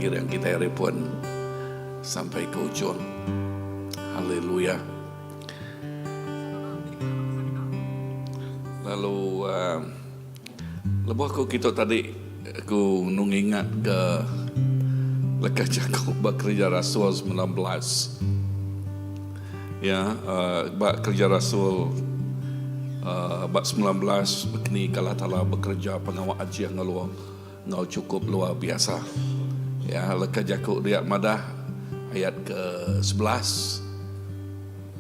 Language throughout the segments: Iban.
ngiring kitai ari pun sampai ke ujung. Haleluya. Lalu uh, lebuh aku kitu tadi aku nung ingat ke leka jaku ba kerja rasul 19. Ya, uh, ba kerja rasul uh, ba 19 bekeni kala tala bekerja pengawa ajih ngeluang Enggau chukup luar biasa. Ya, leka jaku dia madah ayat ke 11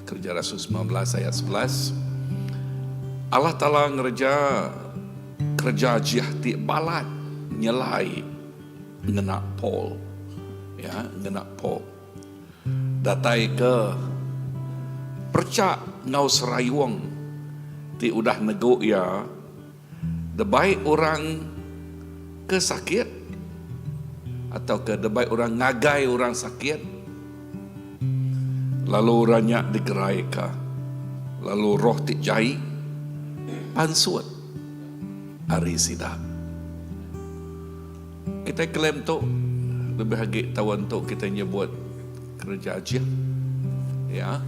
Kerja Rasul 19 ayat 11 Allah Taala ngereja kereja ajih ti balat nyelai ngena Paul. Ya, ngena Paul. Datai ke percha enggau serayung ti udah negu iya Debai orang ke sakit atauka debai orang ngagai orang sakit lalu orang nya digeraika lalu roh ti jai pansut ari sida. Kitai claim tu lebih agi taun tu kitai nyebut kereja ajih ya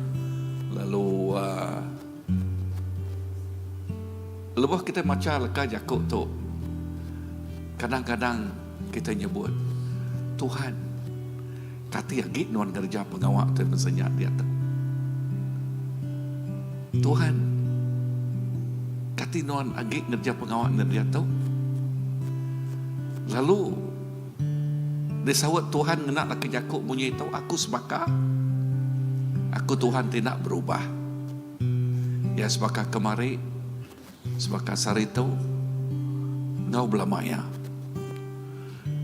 lalu uhh Lebuh kitai macha leka jaku tu, kadang-kadang kitai nyebut, Tuhan, kati agi nuan ngereja pengawa ti bensenya nya diatu? Tuhan, kati nuan agi ngereja pengawa nya diatu? Lalu disaut Tuhan ngena leka jaku munyi tu, Aku sebaka, Aku Tuhan ti enda berubah. Iya sebaka kemari, sebaka sehari tu, enggau belama iya.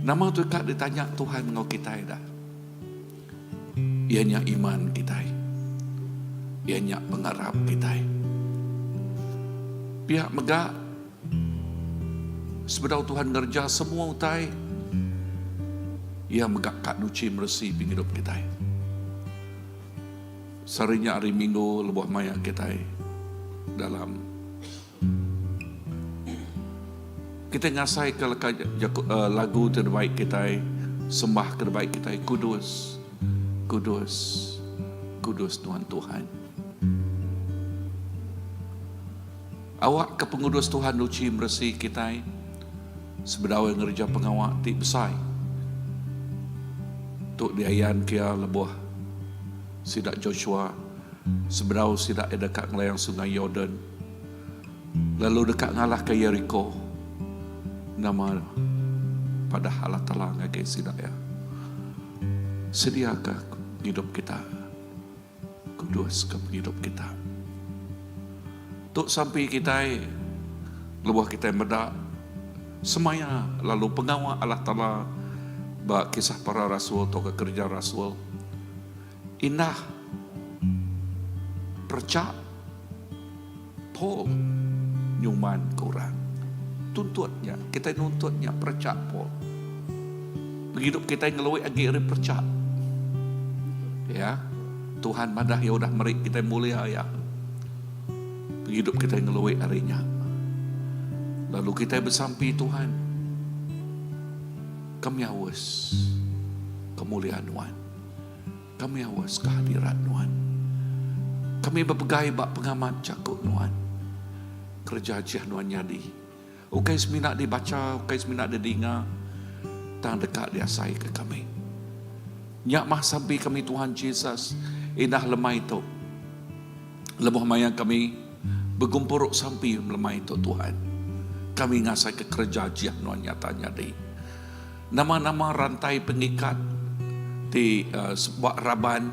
Nama tu ka ditanya Tuhan enggau kitai dah? Iya nya iman kitai. Iya nya pengarap kitai. Pia mega sebedau Tuhan ngereja semua utai, Iya mega ka nuchi meresi pengidup kitai. Sehari nya hari Minggu lebuh maya kitai dalam kitai ngasaika leka jaku lagu ti dibai kitai sembah ke dibai kitai kudus kudus kudus nuan Tuhan. Awakka pengudus Tuhan nuchi meresi kitai sebedau iya ngereja pengawa ti besai. Tu diayanka iya lebuh sida Joshua sebedau sida iya deka ngelayang Sungai Yordan lalu deka ngalahka Yeriko. Nama padah Allah Taala ngagai sida iya? Sediaka pengidup kita. Kuduska pengidup kita. Tu sampi kitai lebuh kitai meda semaya lalu pengawa Allah Taala ba kisah para rasul tauka kereja rasul indah perecha Paul nyuman ke orang. Tuntut nya, kitai nuntut nya perecha Paul. Pengidup kitai ngelui agi ari perecha. Ya, Tuhan madah iya udah meri kitai mulia iya. Pengidup kitai ngelui ari nya. Lalu kitai besampi Tuhan, kami aus kemulia nuan. Kami awas kehadirat Nuan. Kami bepegai ba pengamat jaku Nuan. Kereja ajih Nuan nyadi. Ukai semina dibacha, ukai semina didinga, tang deka diasaika kami. Nya mah sampi kami Tuhan Jesus indah lemai tu. Lebuh maya kami begumpuru sampi lemai tu Tuhan, kami ngasaika kereja ajih Nuan nyata nyadi. Nama-nama rantai pengikat ti ba raban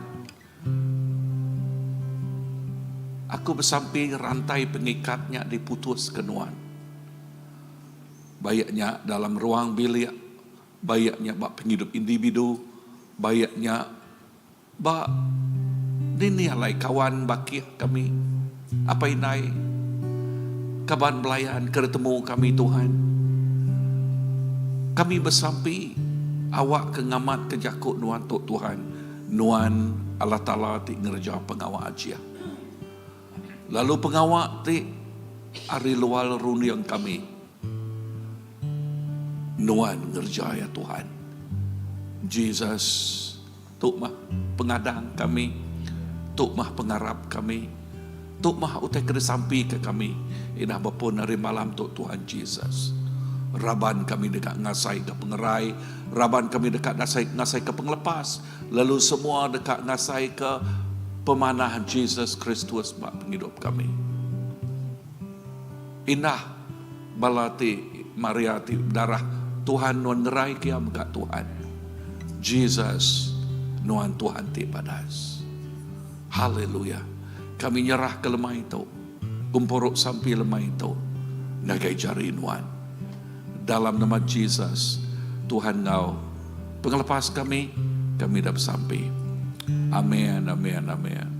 aku besampi rantai pengikat nya diputuska nuan. Baik nya dalam ruang bilik, baik nya ba pengidup individu, baik nya ba dini alai kawan bakih kami, apai indai, kaban belayan ke ditemu kami Tuhan. Kami besampi awakka ngamatka jaku Nuan tu Tuhan, Nuan Allah Taala ti ngereja pengawa ajih. Lalu pengawa ti ari luar runding kami, Nuan ngereja iya Tuhan. Jesus, tu mah pengadang kami, tu mah pengarap kami, tu mah utai ke disampika kami indah bepun ari malam tu Tuhan Jesus. Raban kami deka ngasaika pengerai, raban kami deka ngasaika pengelepas, lalu semua deka ngasaika pemanah Jesus Kristus ba pengidup kami. Indah bala ti Maria ti bedarah Tuhan nuan ngerai ke iya mega Tuhan. Jesus nuan Tuhan ti badas. Haleluya. Kami nyerah ke lemai tu, gempuru sampi lemai tu ngagai jari nuan. Dalam nama Jesus Tuhan enggau pengelepas kami, kami dah besampi. Amen, amen, amen.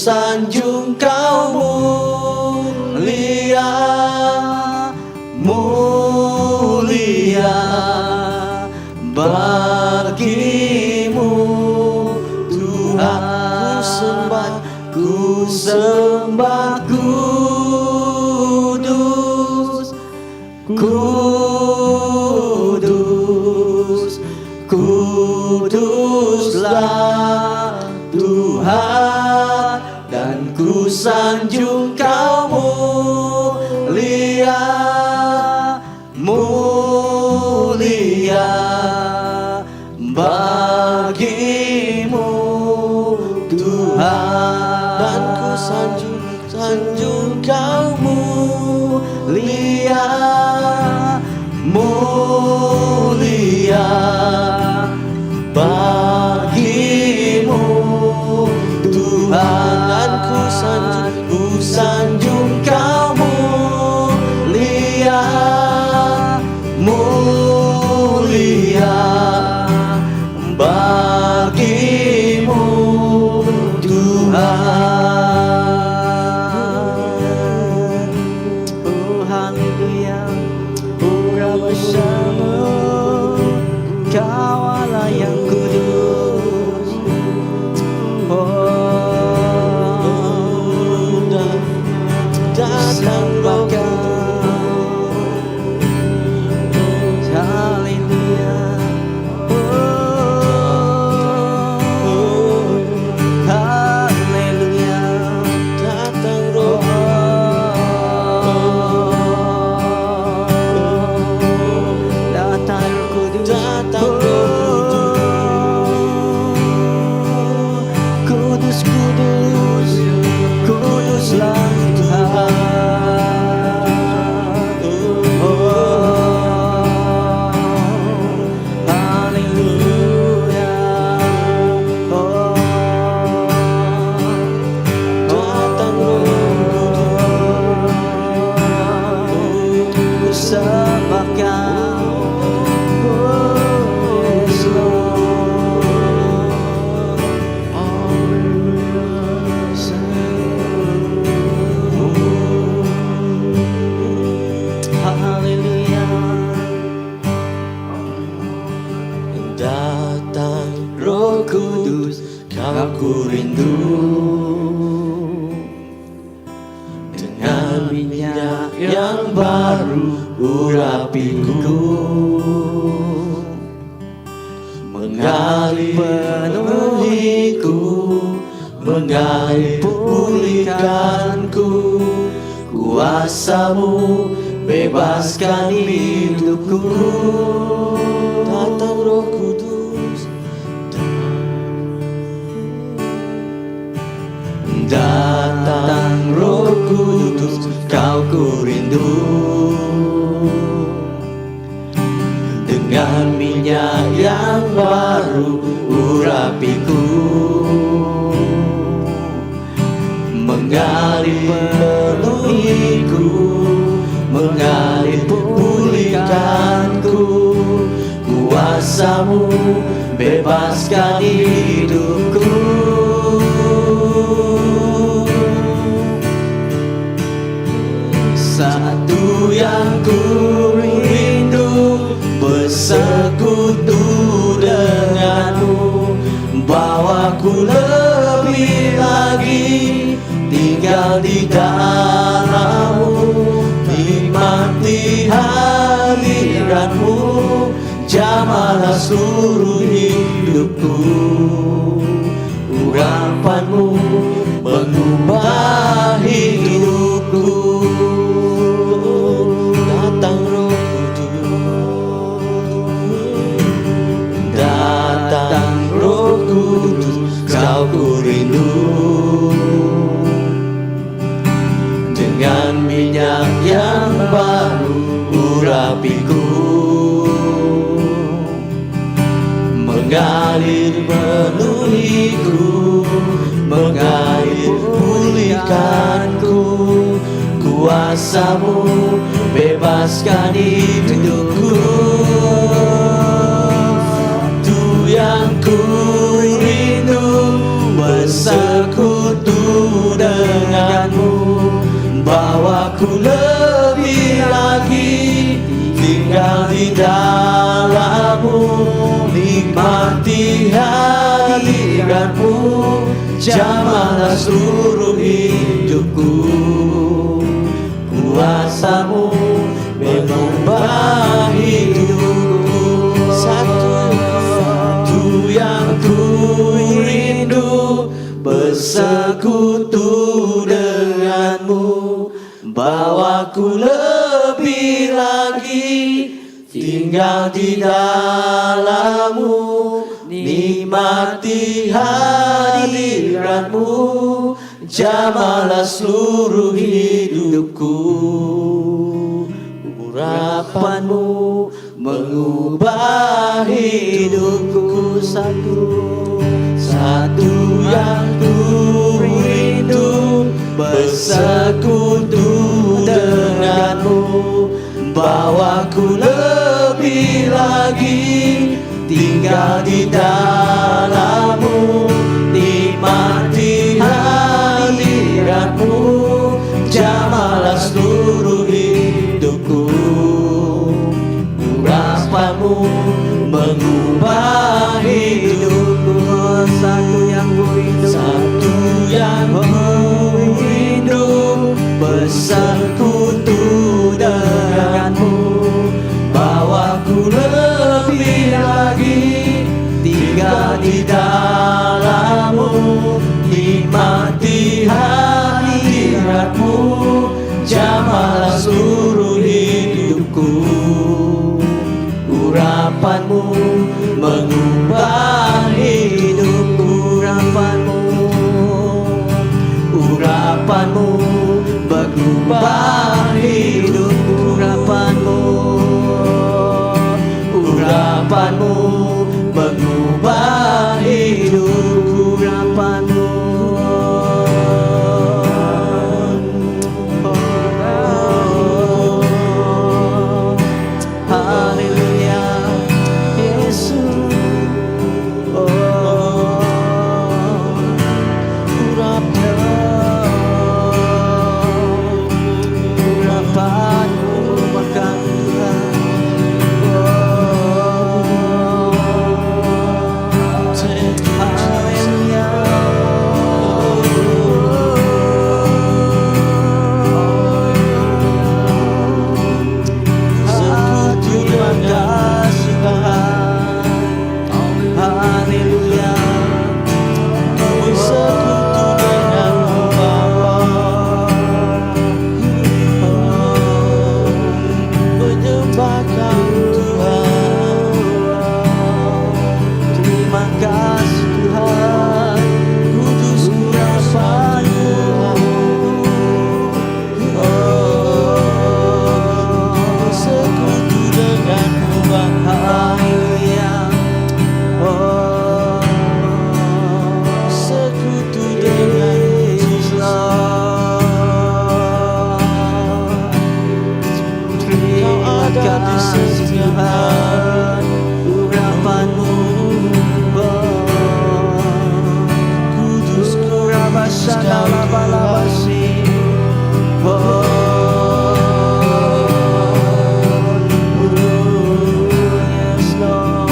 sanjung kau mulia Mulia bagimu Tuhan. Ku sembah, ku sembah kudus, Kudus, kuduslah Tuhan, Dan ku sanjung kau mulia, Mulia bagimu Tuhan. Dan ku sanjung, sanjung kau mulia, Mulia bagimu Tuhan. Dan ku sanjung, ku sanjung kau mulia, Mulia bagimu Tuhan. Oh haleluya, oh bersama kau Allah yang kudus. Oh, datang roh Haleluya. Oh, haleluya. Datang roh Oh, datang Roh Kudus. Datang Roh Kudus, kudus, kuduslah Tuhan. Oh, haleluya. Oh, Datang Roh Ku sembah kau, oh yes Lord. Haleluya. Datang Roh Kudus, kau ku rindu Dengan minyak yang baru urapiku, mengalir penuhiku, mengalir pulihkanku. Kuasamu bebaskan hidupku. Datang Roh Kudus, Datang Roh Kudus, kau ku rindu dengan minyak yang baru urapiku, mengalir penuhiku, mengalir pulihkanku. Kuasamu bebaskan hidupku. Satu yang ku rindu, bersekutu denganmu, Bawa ku lebih lagi tinggal di dalammu, nikmati hadiratmu, jamalah seluruh hidupku. Urapanmu mengubah hidupku. Datang Roh Kudus, Datang Roh Kudus, kau ku rindu dengan minyak yang baru urapiku, mengalir penuhiku, mengalir pulihkanku. Kuasamu bebaskan hidupku. Tu yang ku rindu, bersekutu Tinggal di dalammu Nikmati hadiratmu Jamalah seluruh hidupku Kuasamu mengubah hidupku Satu, satu yang ku rindu Bersekutu denganmu Bawaku lebih lagi Tinggal di dalammu Nikmati hadiratmu Jamalah seluruh hidupku Urapanmu mengubah hidupku Satu, satu yang ku rindu Bersekutu denganmu Bawaku lebih lagi Tinggal di dalammu Nikmati hadiratmu Jamalah seluruh hidupku Urapanmu mengubah hidupku Satu yang ku rindu Satu yang ku rindu Bersekutu denganmu Bawaku lebih lagi Tinggal di dalammu Nikmati hadiratmu Jamalah seluruh hidupku Urapanmu mengubah hidupku Urapanmu Urapanmu mengubah hidupku Urapanmu Urapanmu mengubah hidupku Urapanmu Oh, Haleluya Yesus Oh, Urapanmu makan Tuhan Oh, Haleluya Sekutu Terima dengan kasih Tuhan Haleluya Bersekutu denganmu Bapa Menyembah Kau Tuhan Terima kasih Tuhan Kudus kudus Tuhan Bersekutu denganmu Bapa Haleluya Oh Sekutu denganmu Yesus Jesus Kau Terima ada di kasih setiap Tuhan Urapanmu Kudus kudus Kau Tuhan Yes, Lord.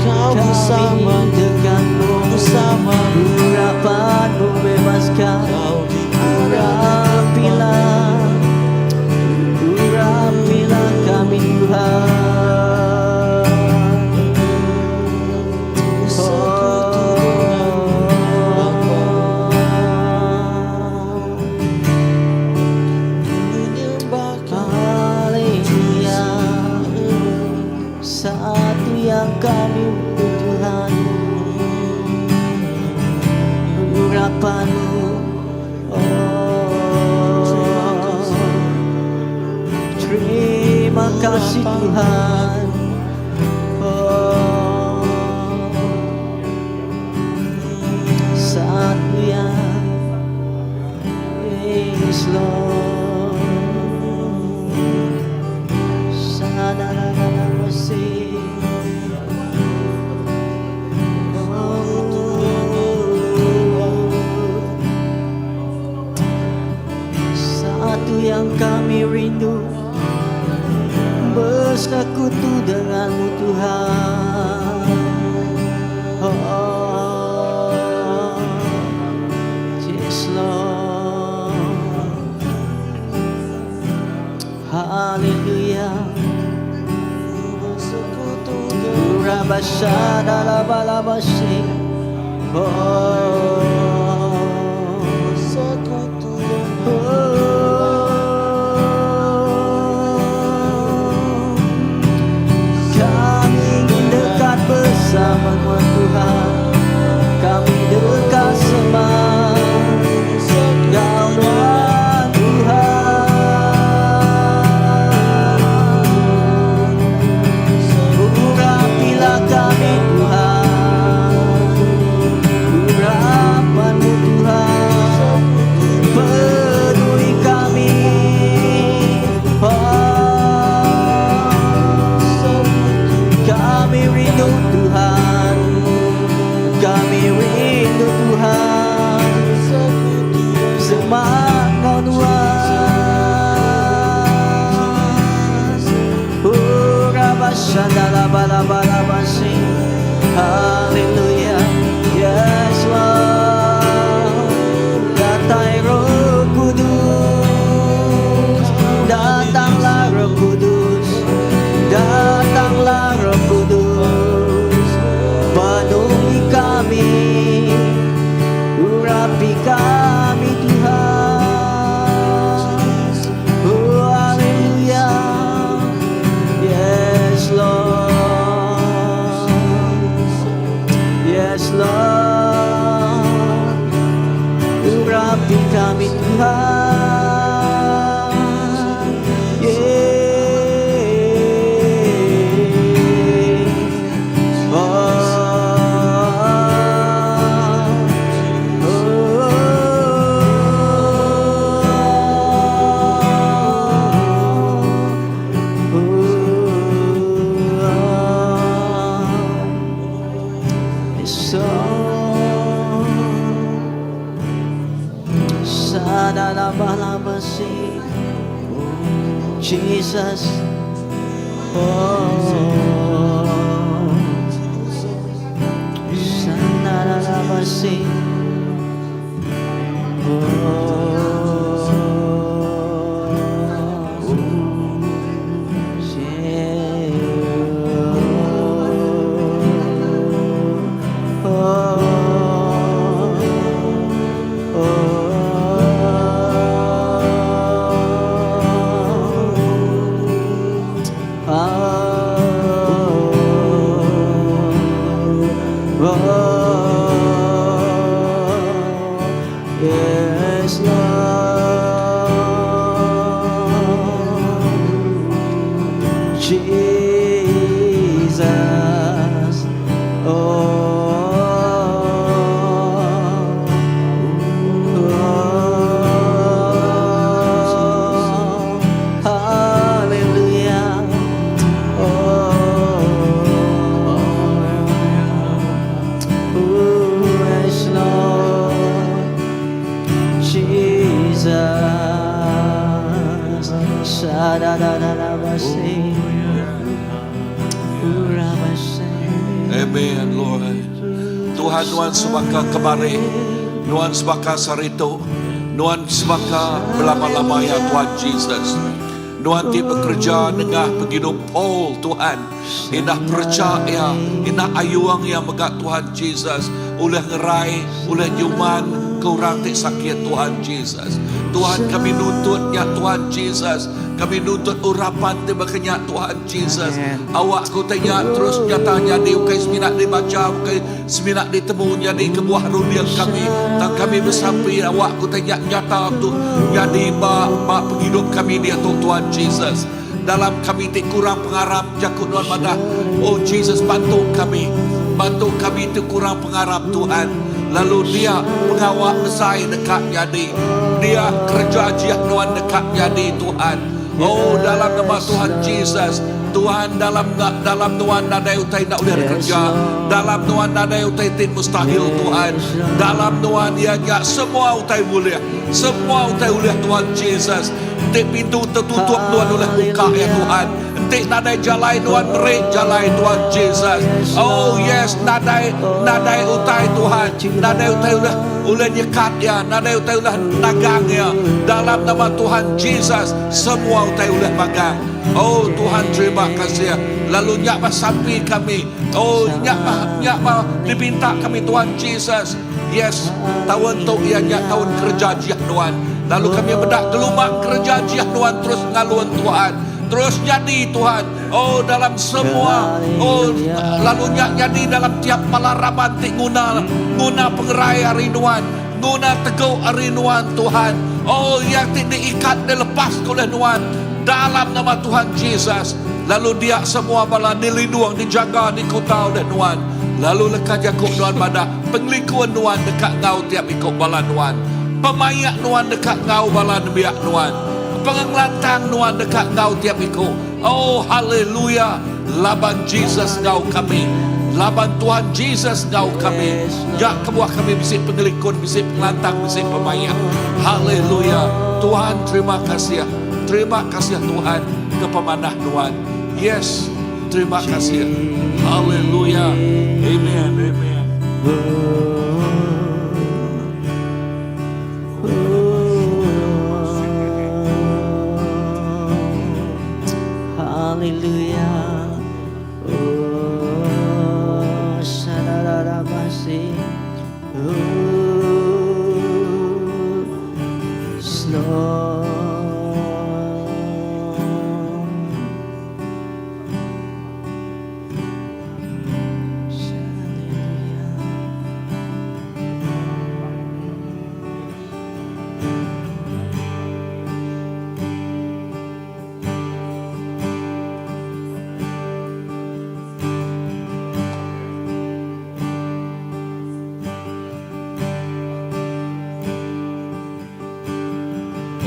Kau bersama denganmu bersama Urapanmu bebaskan Kau di Urapilah Urapilah kami Tuhan Bersekutu denganmu Bapa Menyembah Kau Haleluya Satu yang kami butuh Tuhan Urapanmu Oh Terima kasih Tuhan Oh Satu yang Yes Lord Sanarabasi. Oh, Shadalabalabasi. Oh. Oh. Kami ingin dekat bersama Tuhan. Kami dekat semak Kau Tuhan Tuhan. Urapilah kami Tuhan. Urapanmu Tuhan. Penuhi kami. Oh, kami rindu Tuhan. Kami rindu Tuhan. Semak Kau Tuhan. Oh, Rabashandalabalabasi. Hallelujah. Yes, Lord. Datai Roh Kudus. Datanglah Roh Kudus. Datanglah Roh Kudus. Penuhi kami. Urapi kami Tuhan. Oh, hallelujah. Yes, Lord. Yes, Lord. Urapi kami Tuhan. Yeah. Oh, oh, oh. So Sadalabalabasi. Jesus. Oh. Sandalalabasi. Oh. Oh. Oh, yes, Lord. Jesus. Oh, oh, hallelujah. Oh, oh, yes, Lord. Jesus. Sa-da-da-da-da-ba-si. Ura-ba-si. Amen, Lord. Tuhan Nuan sebaka kemari, Nuan sebaka saritu, Nuan sebaka belama-lama ya Tuhan Jesus. Nuan ti bekerja nengah pengidup Paul Tuhan. Indah percaya, indah ayuang yang megak Tuhan Jesus. Oleh ngerai, oleh nyuman ke orang ti sakit Tuhan Jesus. Tuhan kami nuntut ya Tuhan Jesus. Kami nuntut urapan ti bakanya Tuhan Jesus. Awak ku tanya terus nyatanya di ukai seminak dibaca ukai seminak ditemu jadi kebuah runding kami. Tang kami bersampi awak ku tanya nyata tu jadi ba ba penghidup kami dia tu Tuhan Jesus. Dalam kami ti kurang pengarap jakut Tuhan madah. Oh Jesus bantu kami. Bantu kami tu kurang pengarap Tuhan. Lalu dia pengawal besar dekat jadi. Dia kerja ajiah Tuhan dekat jadi Tuhan. Oh dalam nama Tuhan Jesus. Tuhan dalam dalam Tuhan nadai utai nak boleh kerja. Dalam Tuhan nadai utai ti mustahil Tuhan. Dalam Tuhan ya ya semua utai boleh. Semua utai boleh Tuhan Jesus. Enti pintu tetutup Nuan ulih buka ya Tuhan. Enti nadai jalai Nuan meri jalai Tuhan Jesus. Oh yes nadai nadai utai Tuhan. Nadai utai ulih ulih nyekat ya, nadai utai ulih nagang ya. Dalam nama Tuhan Jesus semua utai ulih magang. Oh Tuhan terima kasih. Lalu nya mah sampi kami. Oh nya mah nya mah dipinta kami Tuhan Jesus. Yes, taun tu iya nya taun kereja ajih nuan. Lalu kami meda gelumbang kereja ajih nuan terus ngalun Tuhan. Terus nyadi Tuhan. Oh dalam semua oh lalu nya nyadi dalam tiap bala raban ti nguna nguna pengerai ari nuan, nguna tegu ari nuan Tuhan. Oh iya ti diikat dilepaska ulih nuan dalam nama Tuhan Jesus. Lalu dia semua bala dilindung dijaga dikuta ulih nuan. Lalu leka jaku nuan madah, Pengelikun nuan deka enggau tiap iku bala nuan. Pemaik nuan deka enggau bala nembiak nuan. Pengelantang nuan deka enggau tiap iku. Oh, haleluya! Laban Jesus enggau kami. Laban Tuhan Jesus enggau kami. Nya kebuah kami bisi pengelikun, bisi pengelantang, bisi pemaik. Haleluya! Tuhan, terima kasih. Terima kasih Tuhan ke pemanah nuan. Yes. Terima kasih. Haleluya. Amen. Amen. Haleluya. Oh, sararabasi. Oh, slow.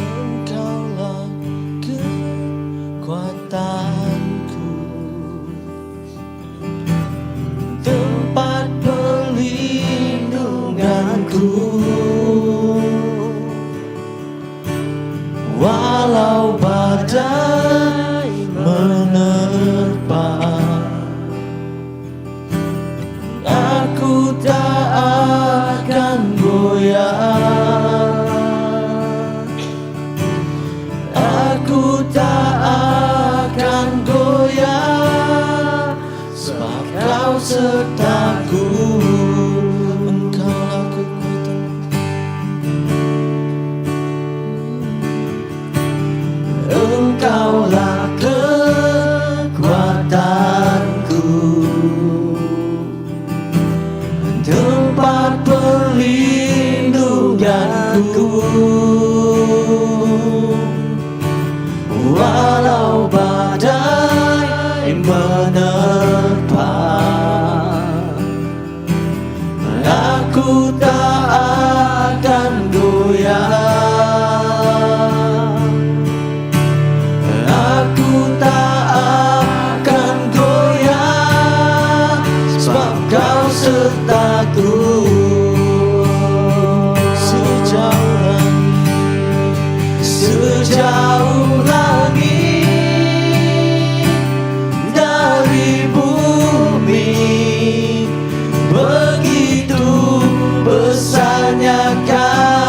Engkaulah kekuatanku, tempat perlindunganku. Walau badai menerpa, aku tak akan goyah. Aku tak akan goyah, sebab kau sertaku. Engkaulah kekuatan. Engkaulah kekuatanku, tempat perlindunganku. Walau badai menerpa, aku tak akan goyah. Aku tak akan goyah, sebab kau sertaku. Sejauh langit, sejauh langit dari bumi, begitu besarnya kasih.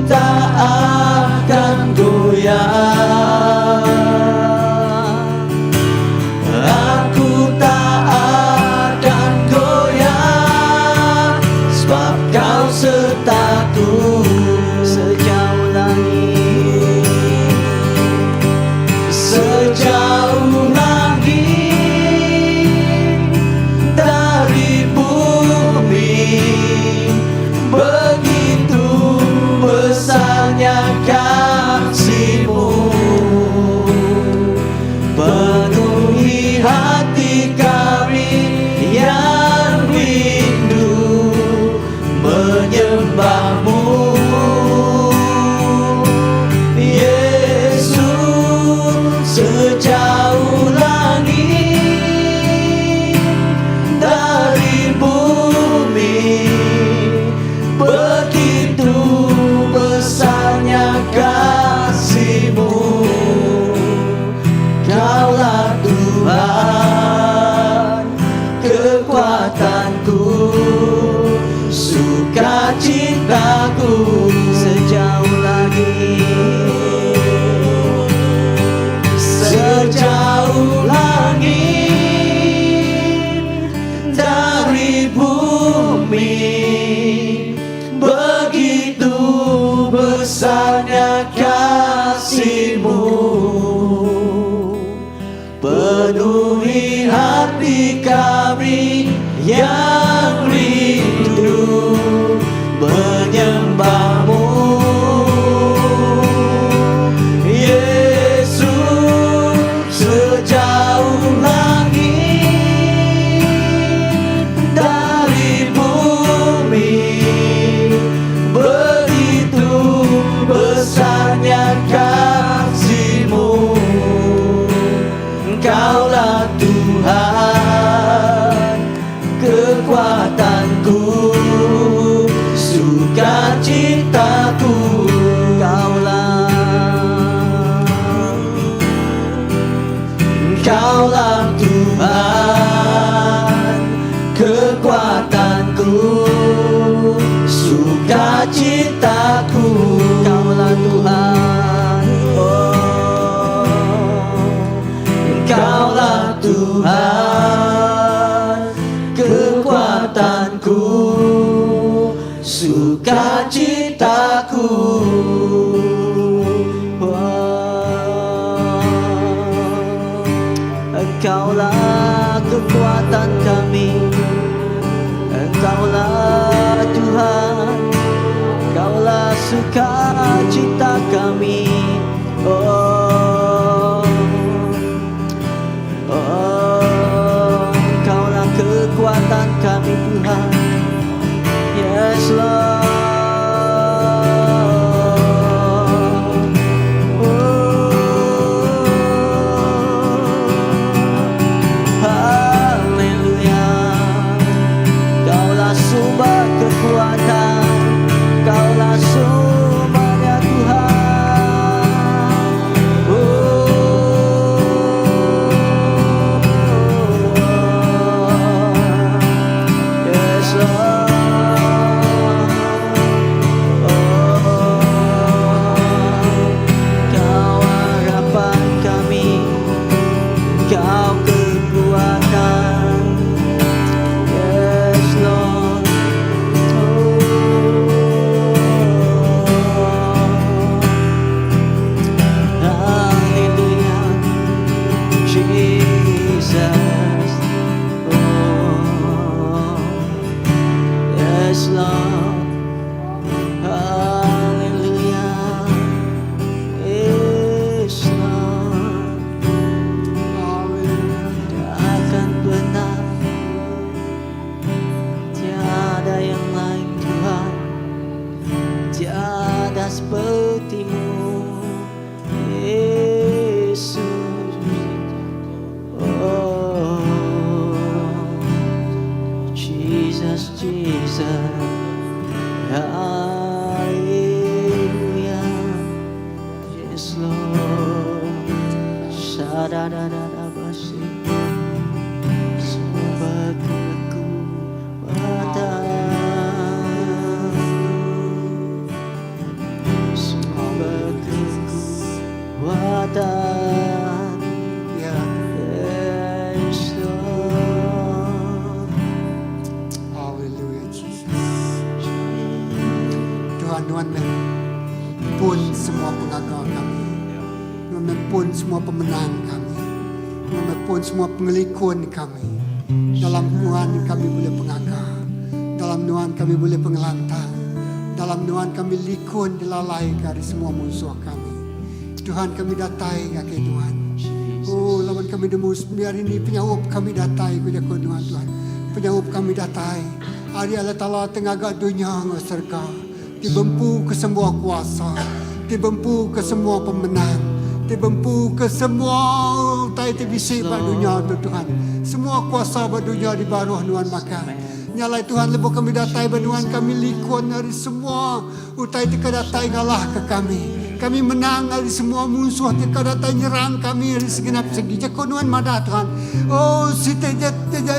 tak akan goyah. Aku tak akan goyah, sebab kau sertaku Sejauh langit, sejauh langit dari bumi, begitu besarnya kasihmu, penuhi hati kami yang rindu menyembahmu. Yesus, sejauh langit dari bumi, begitu besarnya kasihmu. Kaulah Tuhan kekuatanku, sukacitaku. Sejauh langit, Sejauh langit dari bumi, begitu besarnya kasihmu, penuhi hati kami yang rindu menyembahmu. Yesus, sejauh langit dari bumi, begitu besarnya kasihmu. Engkaulah Tuhan kekuatanku, sukacitaku. Kaulah, Engkaulah Tuhan kekuatanku, sukacitaku. Kaulah Tuhan, oh. Engkaulah Tuhan kekuatanku, sukacitaku. Oh. Engkaulah kekuatan kami, Engkaulah Tuhan, Engkaulah sukacita kami. Oh, oh, Engkaulah kekuatan kami Tuhan. Yes Lord. Oh, haleluya. Kaulah sumber kekuatan, Kaulah sumbernya Tuhan. Oh, yes Lord. Oh, Kau harapan kami, Kau kekuatan. Yes Lord. Oh, hallelujah, Jesus. Oh, yes Lord. Hallelujah. Yes Lord. Tak akan pernah tiada yang lain Tuhan, tiada sepertimu Yesus. Oh, Jesus, Jesus. Hallelujah. Yes Lord. Sadadadadabasi. Sumber kekuatan. Tuhan nuan meh pun semua pengaga kami. Nuan meh pun semua pemenang kami. Nuan meh pun semua pengelikun kami. Dalam nuan kami bulih pengaga. Dalam nuan kami bulih pengelantang. Dalam nuan kami likun dilalaika ari semua munsuh kami. Tuhan kami datai ngagai nuan. Oh laban kami nemu biar ini penyaup kami datai ku jaku nuan Tuhan. Penyaup kami datai ari Allah Taala ti ngaga dunya enggau serega, ti bempu ke semua kuasa, ti bempu ke semua pemenang, ti bempu ke semua utai ti bisi ba dunya tu Tuhan. Semua kuasa ba dunya di baruh nuan magang. Nya alai Tuhan lebuh kami datai ba nuan kami likun ari semua Utai ti ka datai ngalahka kami. Kami menang ari semua munsuh ti ka datai nyerang kami ari segenap segi. Jaku Nuan madah, Tuhan. Oh, siti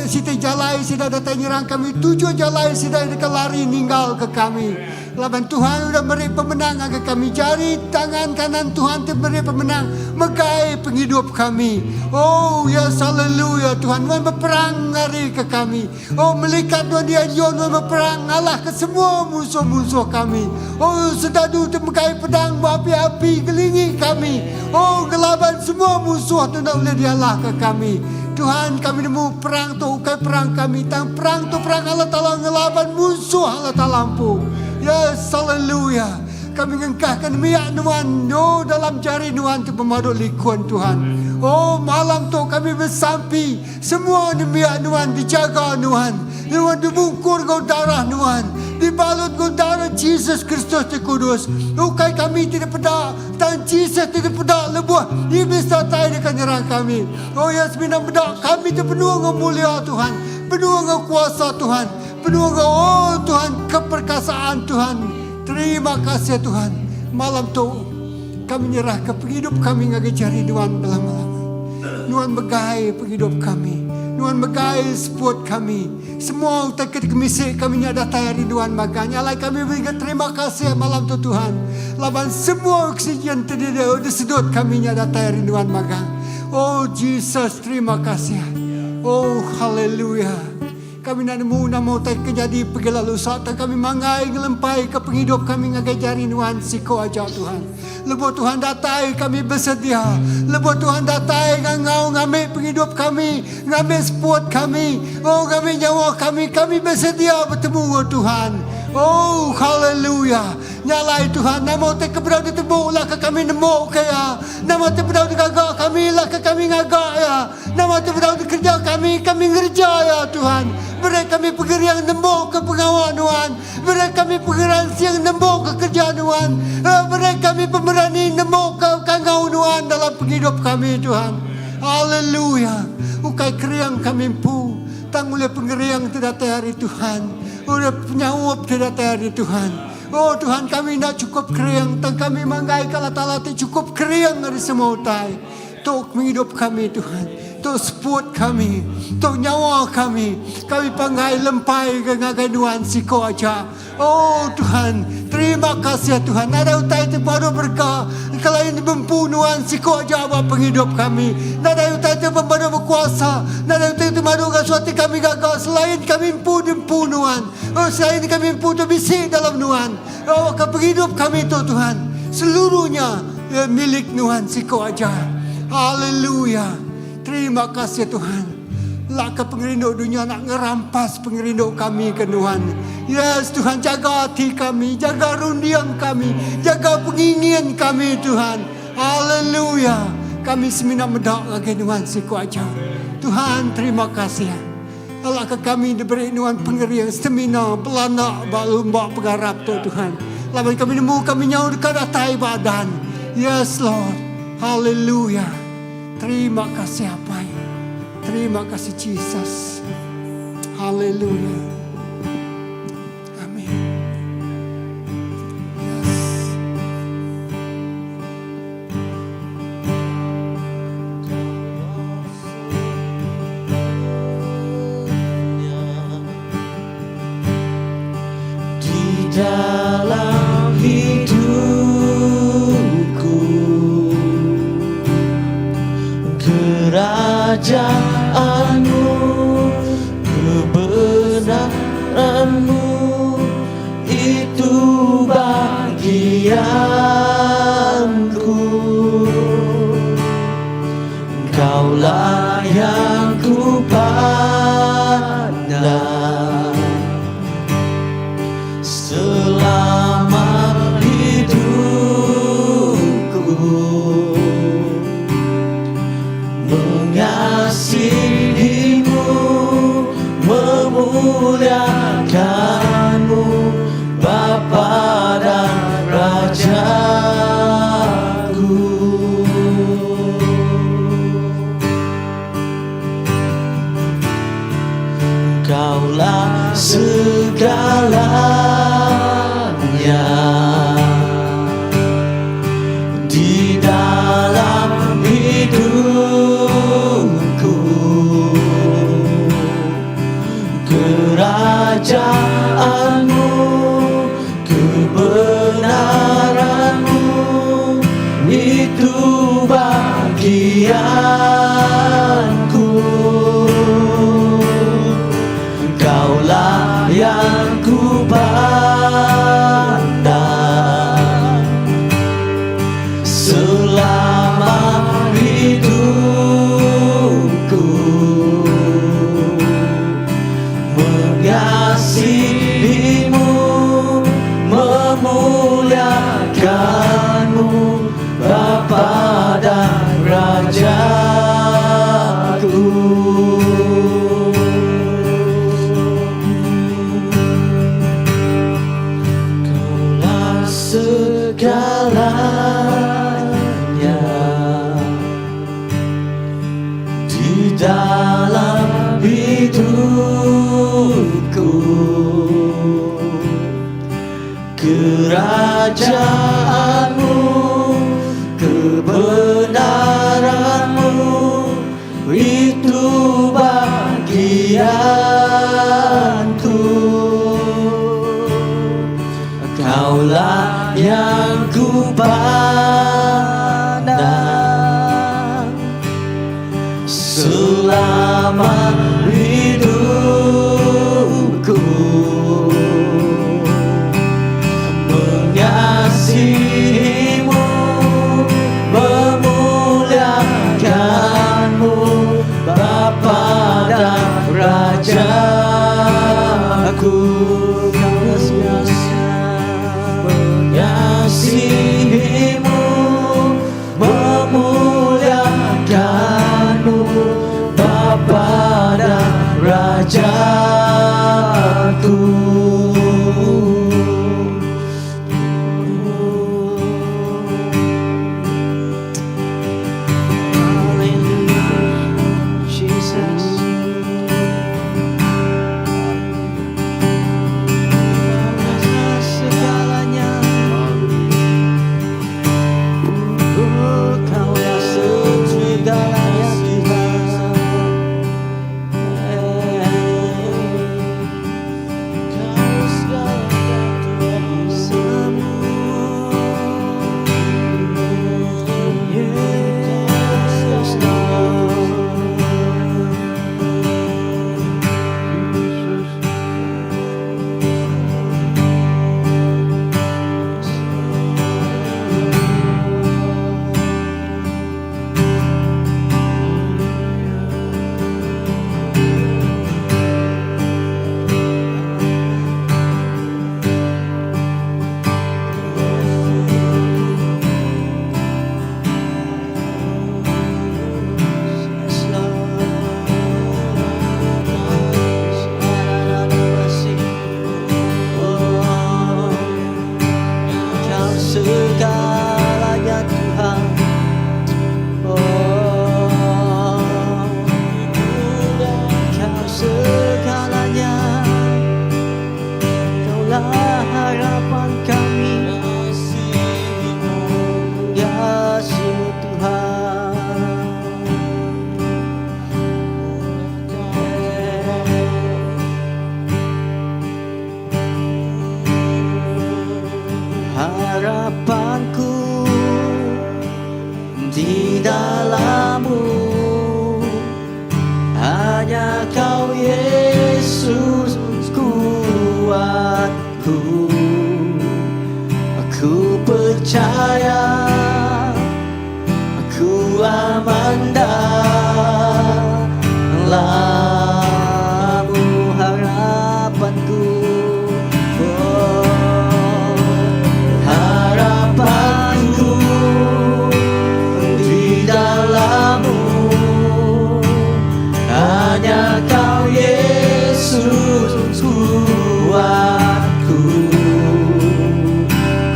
siti jalai sida datai nyerang kami, tujuh jalai sida deka lari ninggalka kami. Laban Tuhan udah meri pemenang ngagai kami. Jari tangan kanan Tuhan ti meri pemenang megai pengidup kami. Oh, yes, haleluya, Tuhan. Nuan beperang ngarika kami. O melikat Nuan dianjur Nuan beperang ngalahka semua munsuh-munsuh kami. O sedadu ti megai pedang beapi-api ngelingi kami. O ngelaban semua munsuh ti enda ulih dialahka kami. Tuhan, kami nemu perang tu ukai perang kami, tang perang tu perang Allah Taala ngelaban munsuh Allah Taala empu. Yes, haleluya. Kami ngengkahka nembiak Nuan, o dalam jari Nuan ti pemadu likun, Tuhan. O malam tu kami besampi Semua nembiak Nuan dijaga Nuan, Nuan dibungkur enggau darah Nuan, dibalut enggau darah Jesus Kristus ti kudus. Ukai kami ti dipeda, tang Jesus ti dipeda lebuh Iblis datai deka nyerang kami. Oh Iya semina meda kami ti penuh enggau mulia Tuhan, penuh enggau kuasa Tuhan, penuh enggau oh Tuhan keperkasaan Tuhan. Terima kasih Tuhan, malam tu kami nyerahka pengidup kami ngagai jari Nuan belama-lama. Nuan megai pengidup kami. Nuan megai seput kami. Semua utai ke dikemisi kami nya datai ari Nuan magang. Nya alai kami mega terima kasih malam tu Tuhan. Laban semua oksigen ti disedut kami nya datai ari Nuan magang. Oh Jesus terima kasih. Oh haleluya. Kami enda nemu nama utai ke nyadi pegila lusa tang kami manggai ngelempaika pengidup kami ngagai jari Nuan siko aja Tuhan. Lebuh Tuhan datai kami besedia. Lebuh Tuhan datai ngangau ngambi pengidup kami, ngambi seput kami, oh ngambi nyawa kami, kami besedia betemu enggau Tuhan. Oh haleluya. Nya alai Tuhan nama utai ke bedau ditemu lah ke kami nemu ke iya. Nama ti bedau digaga kami lah ke kami ngaga iya. Nama ti bedau dikereja kami, kami ngereja iya, Tuhan. Beri kami pengering nembuka pengawa Nuan. Beri kami pengeransing nembuka kereja Nuan. Beri kami pemerani nembuka kangau Nuan dalam pengidup kami, Tuhan. Haleluya. Ukai kering kami empu, tang ulih pengering ti datai ari Tuhan. Ulih penyaup ti datai ari Tuhan. Oh Tuhan, kami enda chukup kering, tang kami manggaika Allah Taala ti chukup kering ari semua utai. Tu pengidup kami Tuhan. Tu seput kami. Tu nyawa kami. Kami pangai lempai ke ngagai Nuan siko aja. Oh Tuhan, terima kasih Tuhan. Nadai utai ti baru berega kelain bempu Nuan siko aja ba pengidup kami. Nadai utai ti baru bekuasa. Nadai utai ti baru ngasuh ati kami gaga selain kami empu diempu Nuan. Oh selain kami empu tu bisi dalam Nuan. Oh ke pengidup kami tu Tuhan. Seluruhnya milik Nuan siko aja. Haleluya. Terima kasih Tuhan. Lak ke pengerindu dunya nak ngerampas pengerindu kami ke Nuan. Yes Tuhan jaga ati kami, jaga runding kami, jaga pengingin kami Tuhan. Haleluya. Kami semina meda ngagai Nuan siko aja. Tuhan terima kasih. Alaka kami diberi Nuan pengering stamina belanda ba lumba pengarap tu Tuhan. Laban kami nemu kami nyau deka datai ba adan. Yes Lord. Hallelujah. Terima kasih Apai. Terima kasih Jesus. Hallelujah. Amin. Yes. Di dalam hidupku Kerajaanmu Kebenaranmu Itu bagiku. Kaulah yang ku pandang Selama hidupku Mengasihimu Memuliakanmu Bapa dan Rajaku. Kaulah segalanya di dalam hidupku. Kerajaanmu, kebenaranmu itu bagianku. Kaulah yang ku pandang selama hidupku. Mengasihimu, memuliakanmu, Bapa dan Rajaku. Mengasihimu, memuliakanmu, Bapa dan Rajaku. Hallelujah, Jesus. Segalanya, oh, Kaulah segalanya Tuhan. Kau segalanya Tuhan. Semua. Yes, Lord. Yes, Lord. Oh, Kau segalanya Tuhan. Oh, Kau segalanya. Kaulah harapan kami. Kasihmu Tuhan. Harapanku di dalammu, hanya Kau Yesus kuatku. Aku percaya aku aman dalammu, harapanku. Oh, harapanku di dalammu, hanya Kau Yesus kuatku.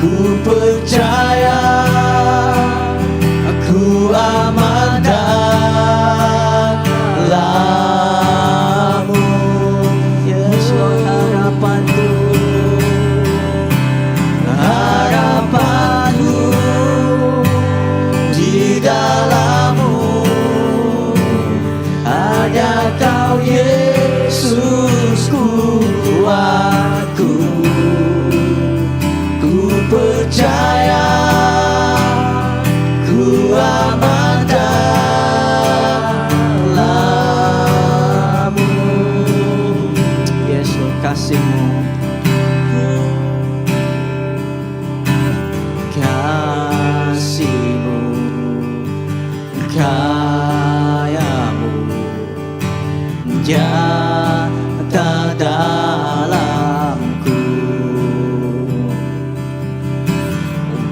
Ku percaya aku aman dalammu. Yes, Lord, harapanku, harapanku di dalammu, hanya Kau Yesus kuatku. Ku percaya ku aman.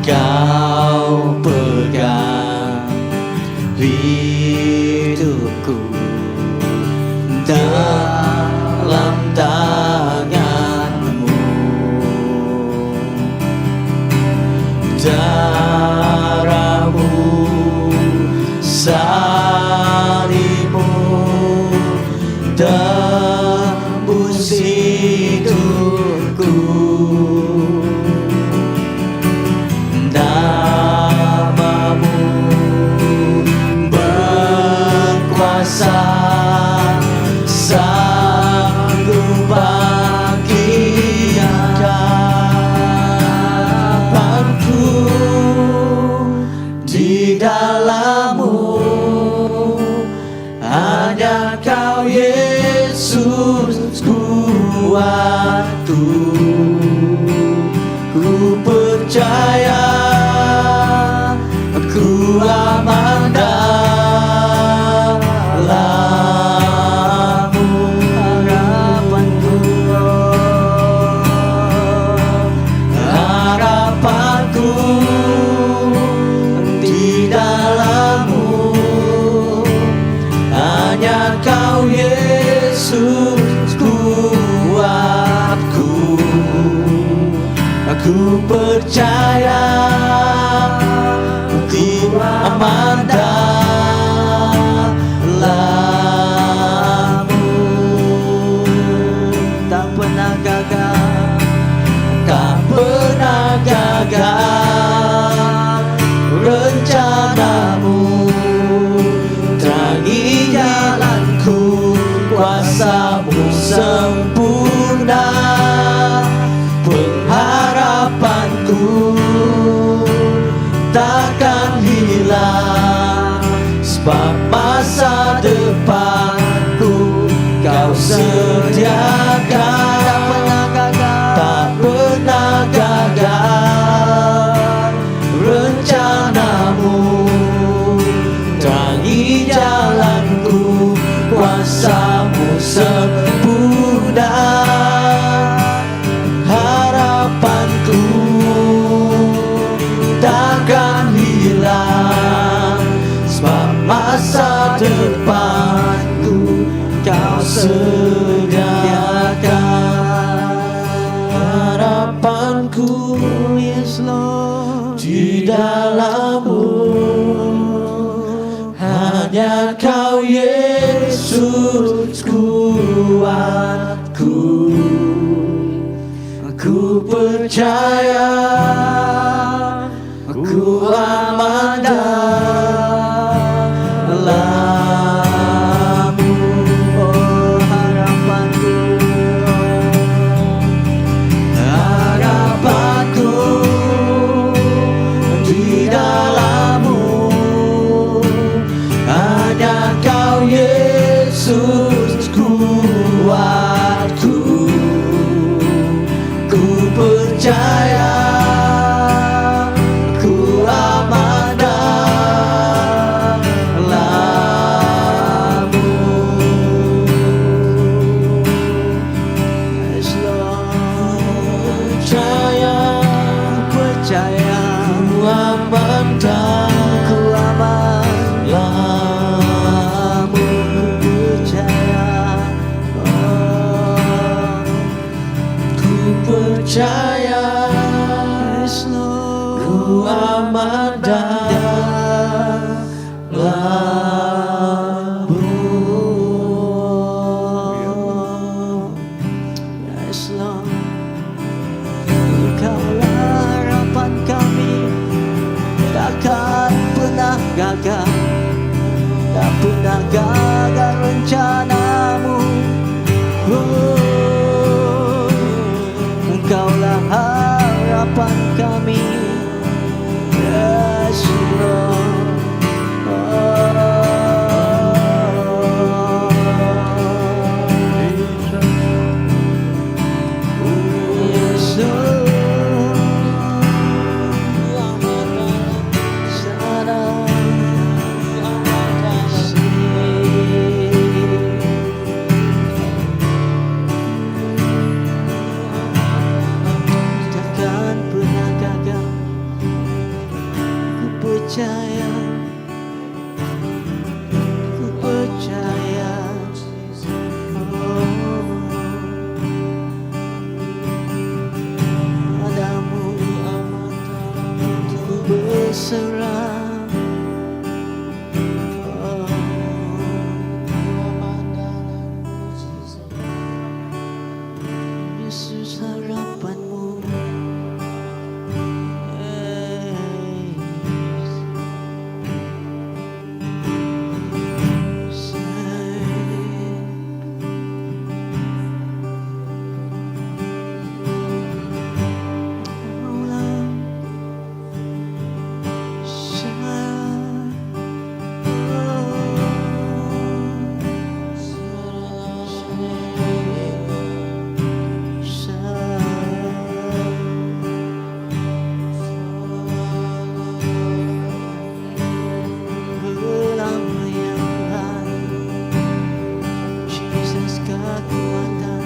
Kau pegang hidupku dalam tanganmu. Darahmu, salibmu, tebus hidupku. Namamu berkuasa, sanggup bangkitkan harapanku di dalammu. Hanya kau Yesus kuatku. Ku percaya ku aman dalammu. Harapanku, harapanku di dalammu. Hanya kau Yesus kuatku. Aku percaya ku aman dalammu. Tak pernah gagal, tak pernah gagal rencanamu. Terangi jalanku, kuasamu sempurna. Pengharapanku takkan hilang, sebab masa depanku kau sediakan. Tak pernah gagal, tak pernah gagal rencanamu. Terangi jalanku, kuasamu sempurna. Harapanku takkan hilang, sebab masa depanku kau sediakan. Harapanku Yes, Lord. di dalammu. Hanya kau Yesus kuatku. Ku percaya ku aman dalammu. Oh, harapanku. Harapanku di dalammu. Hanya kau Yesus kuatku. Ku percaya ku aman dalammu. Yes, Lord. Percaya, Percaya ku aman ku aman dalammu. Percaya. Oh, Ku percaya yes, Lord. ku aman dalammu. Yes, Lord. Engkaulah harapan kami, takkan pernah gagal, tak pernah gagal rencanamu. Oh, Engkaulah harapan kami. Yes, Lord. Oh. percaya Ku percaya Oh Padamu Ku berserah Oh Yesus harapanmu Jesus kekuatan.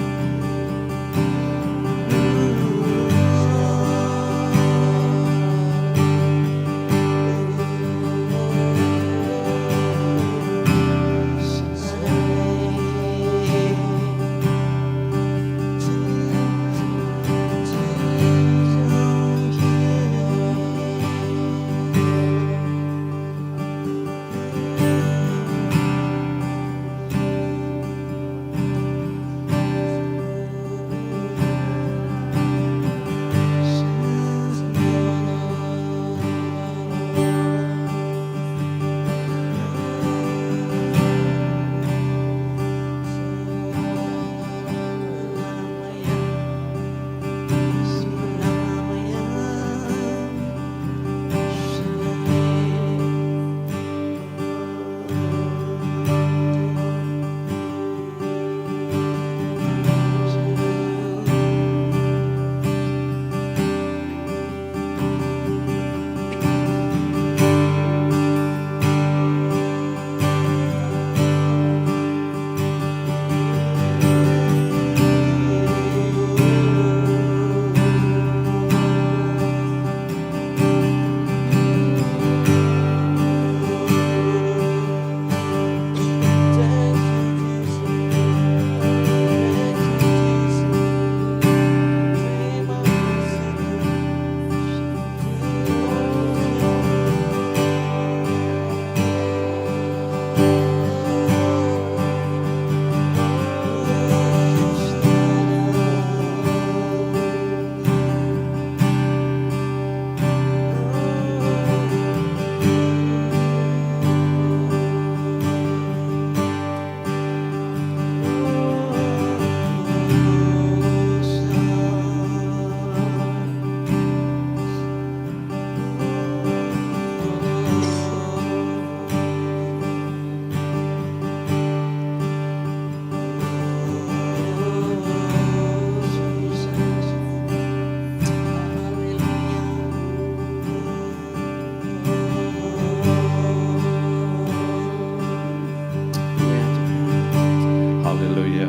Haleluya.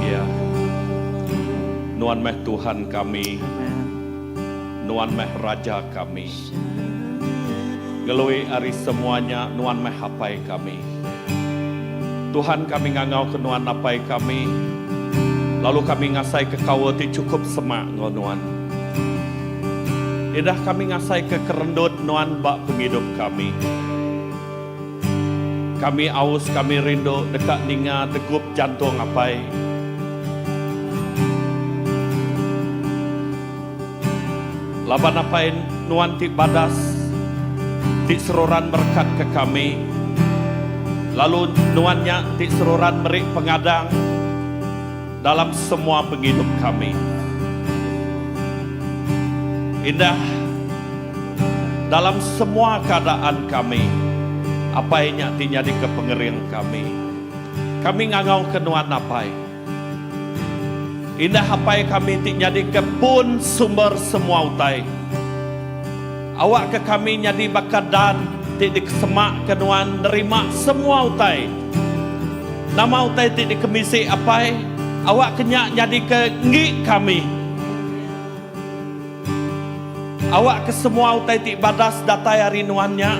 Ya. Nuan meh Tuhan kami. Nuan meh Raja kami. Ngelui ari semua nya Nuan meh Apai kami. Tuhan kami ngangau ke Nuan Apai kami lalu kami ngasai ke kaul ti chukup semak enggau Nuan. Idah kami ngasai ke kerendut Nuan ba pengidup kami. Kami aus kami rindu deka ninga degup jantung apai. Laban apai nuan ti badas ti seruran merekatka kami, lalu nuan nya ti seruran meri pengadang dalam semua pengidup kami. Indah dalam semua keadaan kami, Apai nya ti nyadika pengering kami. Kami ngangauka Nuan Apai. Indah Apai kami ti nyadika pun sumber semua utai. Awakka kami nyadi baka dan ti dikesemaka Nuan nerima semua utai. Nama utai ti dikemisi Apai, awakka nya nyadika enggi kami. Awakka semua utai ti badas datai ari Nuan nya,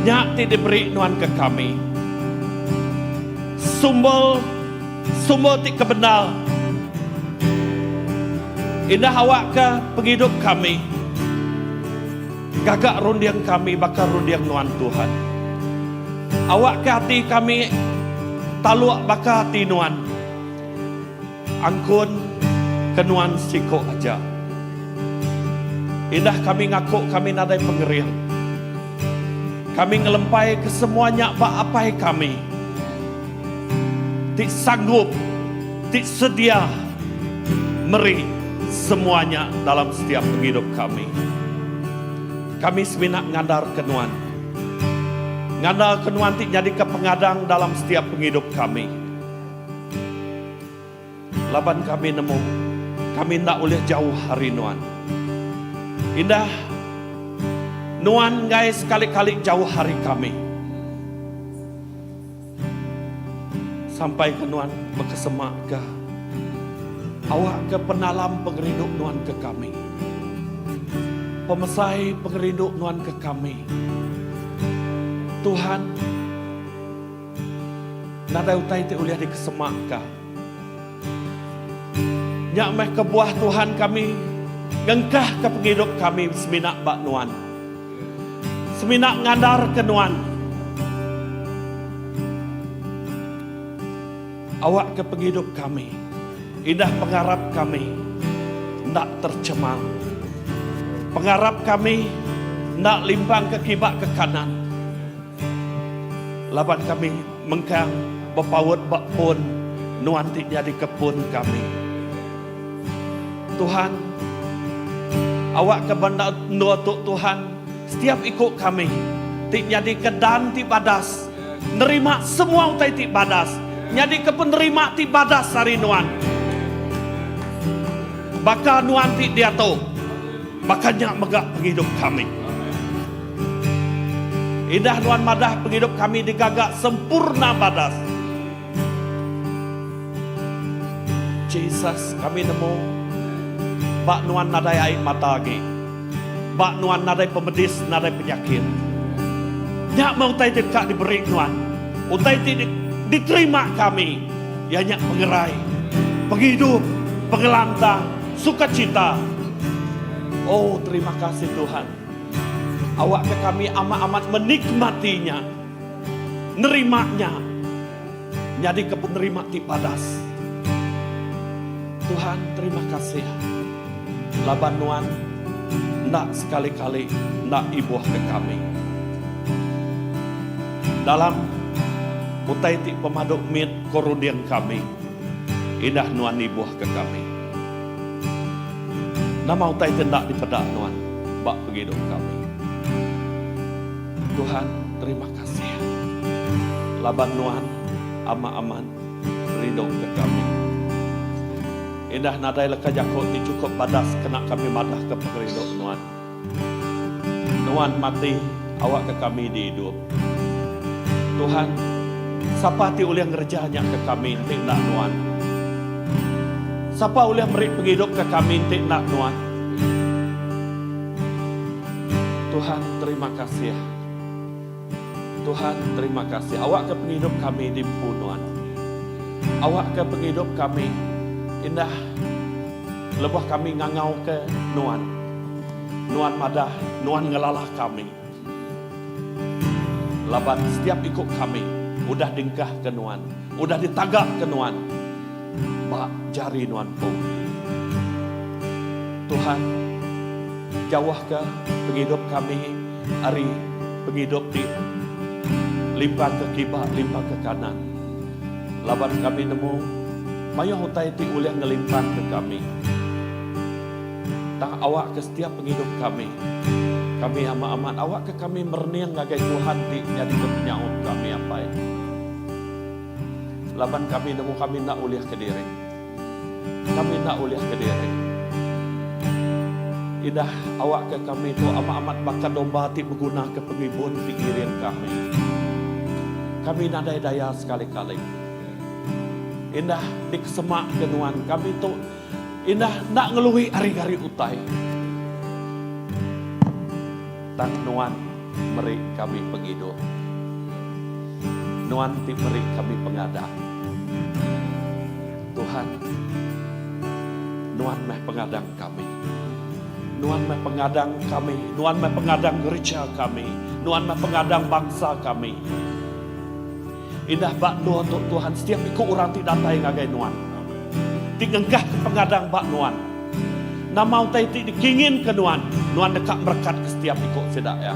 nya ti diberi Nuan ke kami. Sumber sumber ti kebendar. Indah awakka pengidup kami gaga runding kami baka runding Nuan Tuhan. Awakka ati kami taluk baka ati Nuan. Angkun ke nuan siko aja. Indah kami ngaku kami nadai pengering. Kami ngelempai ke semua nya ba Apai kami ti sanggup, ti sedia meri semua nya dalam setiap pengidup kami. Kami semina ngandar ke nuan. Ngandar ke nuan ti nyadika pengadang dalam setiap pengidup kami. Laban kami nemu, kami enda ulih jauh ari Nuan. Indah, Nuan enggai sekali-kali jauh ari kami. Sampai ke Nuan bekesemaka awakka penalam pengerindu Nuan ke kami. Pemesai pengerindu Nuan ke kami. Tuhan, Nadai utai ti ulih dikesemaka. Nya meh kebuah Tuhan kami ngengkahka pengidup kami semina ba Nuan. Semina ngandarka Nuan. Awakka pengidup kami, indah pengarap kami enda tercemar. Pengarap kami enda limpang ke kiba ke kanan. Laban kami mengkang bepaut ba pun Nuan ti nyadika pun kami. Tuhan, awakka ba endur tu Tuhan, setiap iku kami ti nyadika dan ti badas, nerima semua utai ti badas, nyadika penerima ti badas ari Nuan. Baka Nuan ti diatu, baka nya mega pengidup kami. Indah nuan madah pengidup kami digaga sempurna badas. Jesus, kami nemu ba nuan nadai ai mata agi. Ba nuan nadai pemedis, nadai penyakit. Nya meh utai ti deka diberi nuan. Utai ti diterima kami iya nya pengerai, pengidup, pengelantang, sukacita. Oh, terima kasih Tuhan. Awakka kami amat-amat menikmati nya, nerima nya, nyadika penerima ti badas. Tuhan, terima kasih laban Nuan enda sekali-kali enda ibuhka kami. Dalam utai ti pemadu mit ko runding kami, indah Nuan ibuhka kami. Nama utai ti enda dipeda Nuan ba pengidup kami. Tuhan, terima kasih laban Nuan amat-amat rinduka kami. Indah nadai leka jaku ti chukup badas kena kami madahka pengerindu Nuan. Nuan mati awakka kami diidup. Tuhan, sapa ti ulih ngereja nya ke kami enti enda Nuan? Sapa ulih meri pengidup ke kami enti enda Nuan? Tuhan, terima kasih. Tuhan, terima kasih. Awakka pengidup kami diempu Nuan. Awakka pengidup kami indah lebuh kami ngangauka Nuan. Nuan madah, Nuan ngelala kami. Laban setiap iku kami udah dingkahka Nuan, udah ditagaka Nuan ba jari Nuan empu. Tuhan, jauhka pengidup kami ari pengidup ti limpang ke kiba, limpang ke kanan. Laban kami nemu mayuh utai ti ulih ngelimpangka kami. Tang awakka setiap pengidup kami, kami amat-amat awakka kami merening ngagai Tuhan ti nyadika penyaup kami apai. Laban kami nemu kami enda ulih kediri. Kami enda ulih kediri. Indah awakka kami tu amat-amat baka domba ti begunaka pengibun ti ngiring kami. Kami nadai daya sekali-kali. Indah dikesemaka nuan kami tu Indah enda ngeluhi ari gari utai. Tang Nuan meri kami pengidup. Nuan ti meri kami pengadang. Tuhan, Nuan meh pengadang kami. Nuan meh pengadang kami. Nuan meh pengadang gereja kami. Nuan meh pengadang bangsa kami. Indah ba endur tu Tuhan setiap iku orang ti datai ngagai Nuan. Ti ngengkahka pengadang ba Nuan. Nama utai ti dikinginka Nuan, Nuan deka merekatka setiap iku sida iya.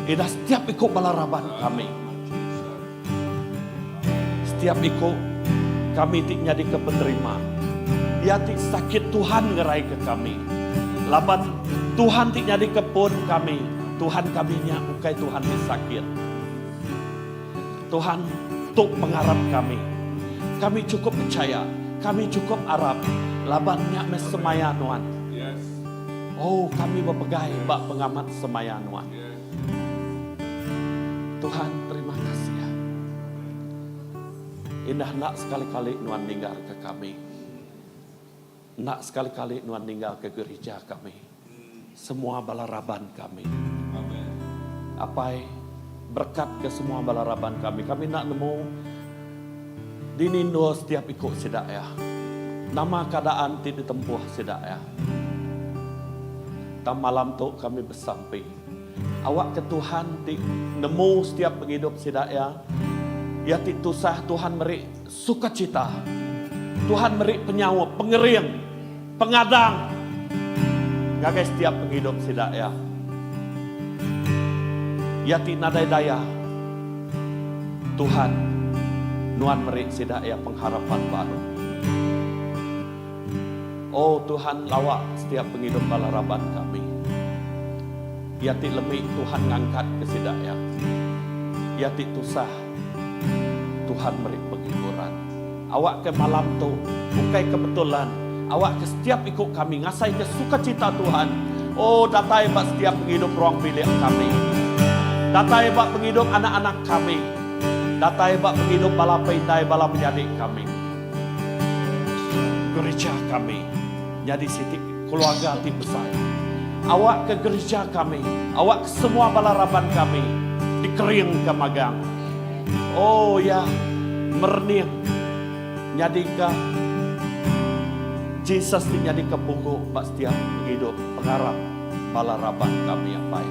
Indah setiap iku bala raban kami. Setiap iku kami ti nyadika penerima. Iya ti sakit Tuhan ngeraika kami. Laban Tuhan ti nyadika pun kami, Tuhan kami nya ukai Tuhan ti sakit. Tuhan, tu pengarap kami. Kami chukup pechaya, kami chukup arap laban nya meh semaya Nuan. Oh, kami bepegai ba pengamat semaya Nuan. Tuhan, terima kasih. Indah enda sekali-kali Nuan ninggalka kami. Enda sekali-kali Nuan ninggalka gerija kami, semua bala raban kami. Apai, berekatka semua bala raban kami. Kami enda nemu dini endur setiap iku sida iya. Nama keadaan ti ditempuh sida iya. Tang malam tu kami besampi. Awakka Tuhan ti nemu setiap pengidup sida iya, iya ti tusah Tuhan meri Sukacita. Tuhan meri penyaup, pengering, pengadang ngagai setiap pengidup sida iya. Iya ti nadai daya, Tuhan, Nuan meri sida iya pengharapan baru. Oh Tuhan lawa setiap pengidup bala raban kami. Iya ti lemi Tuhan ngangkatka sida iya. Iya ti tusah Tuhan meri penghiburan. Awakka malam tu ukai kebetulan, awakka setiap iku kami ngasaika sukacita Tuhan. Oh datai ba setiap pengidup ruang bilik kami. Datai ba pengidup anak-anak kami. Datai ba pengidup bala peindai bala menyadi kami. Gerija kami nyadi siti keluarga ti besai. Awakka gerija kami, awakka semua bala raban kami dikeringka magang. Oh iya, merening nyadika Jesus ti nyadika pugu ba setiap pengidup pengarap bala raban kami apai.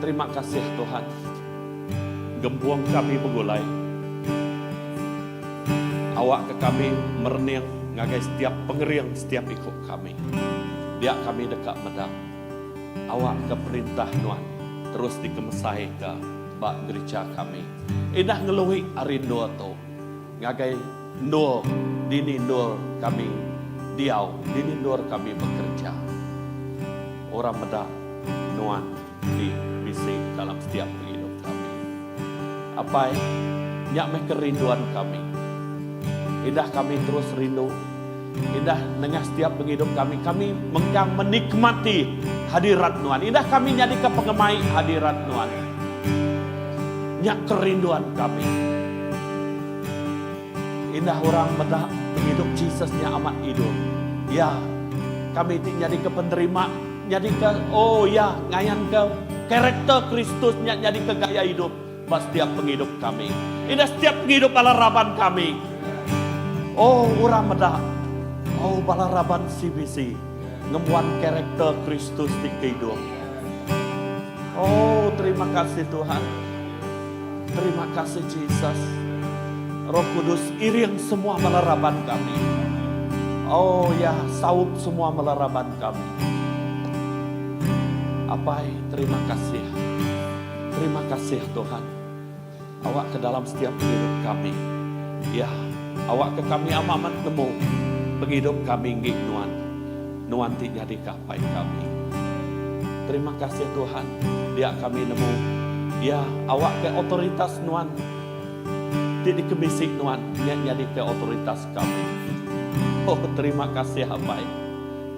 Terima kasih Tuhan. Gempung kami begulai. Awakka kami merening ngagai setiap pengering setiap iku kami. Dia kami deka meda. Awakka perintah Nuan terus dikemesaika ba gerija kami. Indah ngelui ari endur tu ngagai endur dini endur kami diau, dini endur kami bekereja. Orang meda Nuan ti bisi dalam setiap pengidup kami. Apai, nya meh kerinduan kami. Indah kami terus rindu. Indah nengah setiap pengidup kami, kami mengkang menikmati hadirat Nuan. Indah kami nyadika pengemai hadirat Nuan. Nya kerinduan kami. Indah orang meda pengidup Jesus nya amat idup. Ya, kami ti nyadika penerima, nyadika, oh ya, ngayanka karakter Kristus nya nyadika gaya idup ba setiap pengidup kami. Indah setiap pengidup bala raban kami. Oh, orang meda, oh bala raban CBC ngembuan karakter Kristus ti keidup. Oh, terima kasih Tuhan. Terima kasih Jesus. Roh Kudus iring semua bala raban kami. Oh ya, saup semua bala raban kami. Apai, terima kasih. Terima kasih Tuhan. Awak ke dalam setiap pengidup kami. Ya, awak ke kami amat-amat nemu pengidup kami enggi Nuan. Nuan ti nyadi ke Apai kami. Terima kasih Tuhan, dia kami nemu Ya, awak ke otoritas Nuan ti dikemisi Nuan nya nyadi ke otoritas kami. Oh, terima kasih Apai.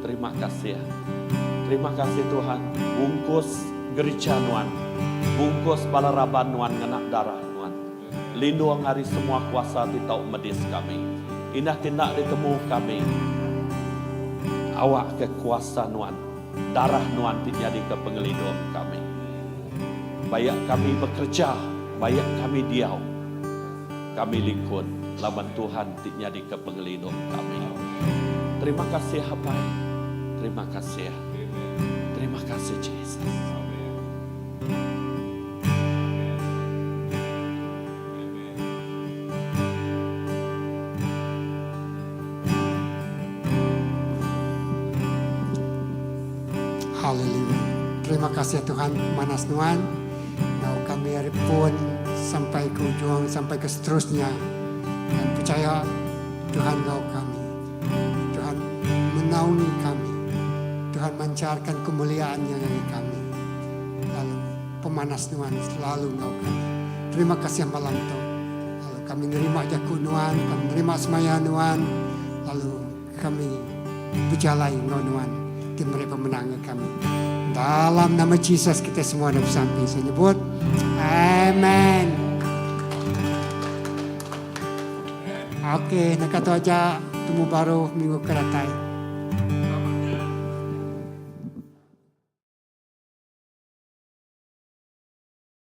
Terima kasih. Terima kasih Tuhan, bungkus Gerija Nuan, bungkus bala raban Nuan ngena darah Nuan. Lindung ari semua kuasa ti tau medis kami. Indah ti enda ditemu kami. Awakka kuasa Nuan. Darah Nuan ti nyadika pengelindung kami. Bayak kami bekereja, bayak kami diau, kami likun laban Tuhan ti nyadika pengelindung kami. Terima kasih Apai. Terima kasih. Terima kasih Jesus. Haleluya. Terima kasih Tuhan manas nuan enggau kami ari pun sampai ke ujung sampai ke seterusnya dan percaya Tuhan enggau kami. Tuhan menaungi kami. Tuhan mancarkan kemuliaannya ngagai kami. Lalu pemanas nuan selalu enggau kami. Terima kasih malam tu. Lalu kami nerima jaku nuan, kami nerima semaya nuan, lalu kami bejalai enggau nuan ti meri pemenang ngagai kami. Dalam nama Jesus kita semua dah besampi. Saya nyebut Amen. Okey, naka tu aja temu baru minggu ke datai.